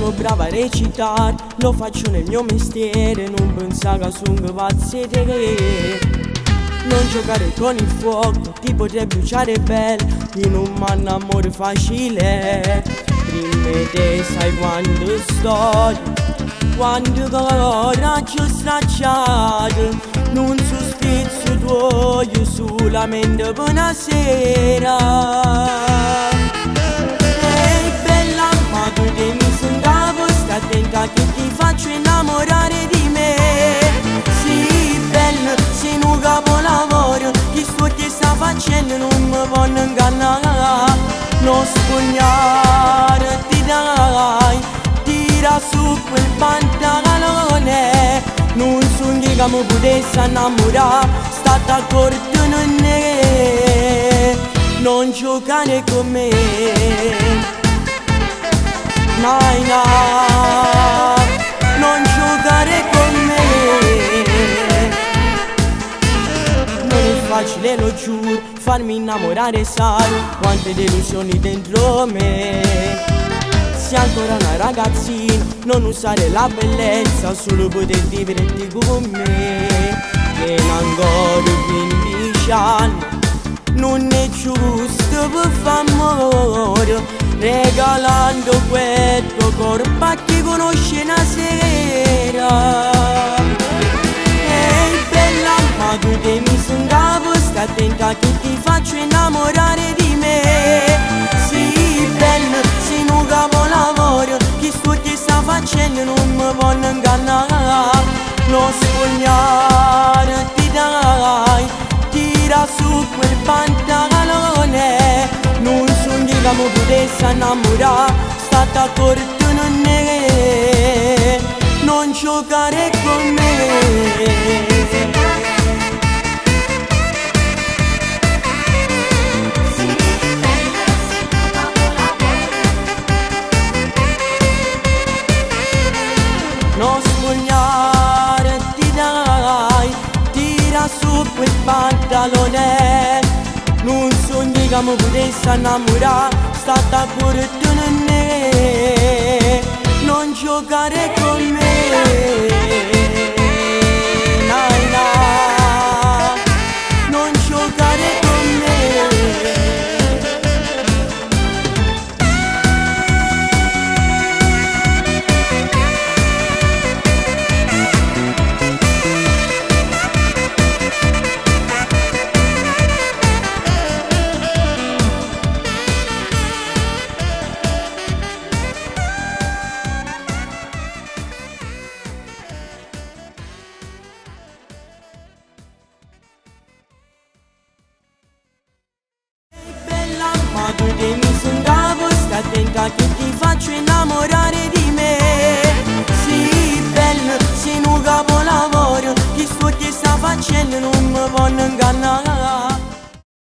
Sono brava a recitare, lo faccio nel mio mestiere, non pensare che sono pazzo di te. Non giocare con il fuoco, ti potrei bruciare bella, in un man amore facile. Prima te sai quando sto, quando coraggio stracciato, non sospizzo tuo, io solamente per una sera. Ehi bella, ma tu ti mi sentavo, sta attenta che ti faccio innamorare di me. Sì bella, sei un capolavoro, chi sto che sta facendo non mi può ingannare. Non spugnare ti dai, tira su quel pantalone. Non so che mi potessi innamorare, stata accorto non è. Non giocare con me, nai na, non giocare con me. Non è facile, lo giuro, farmi innamorare, sai quante delusioni dentro me. Sei ancora una ragazzina, non usare la bellezza solo poter divertirti con me. Che ancora 15 anni, non è giusto per far amore, regalando questo corpo a chi conosce una sera. Ehi bella, ma tu ti mi sentavo, sta attenta che ti faccio innamorare di me. Sì bella, sei un capolavoro, chi sto che sta facendo non mi può ingannare. Non spugnare ti dai, tira su quel pantalone. Non so che mi potessi innamorare, stata accorto non è. Non giocare con me. Non spugnare ti dai, tira su quel pantalone. Non so che mi potessi innamorare, stata accorto non è. Non giocare con me, nai na, non giocare con me. Ma tu ti mi sentavo, sta attenta che ti faccio innamorare di me. Sì bella, sei un capolavoro, chi sto che sta facendo non mi può ingannare.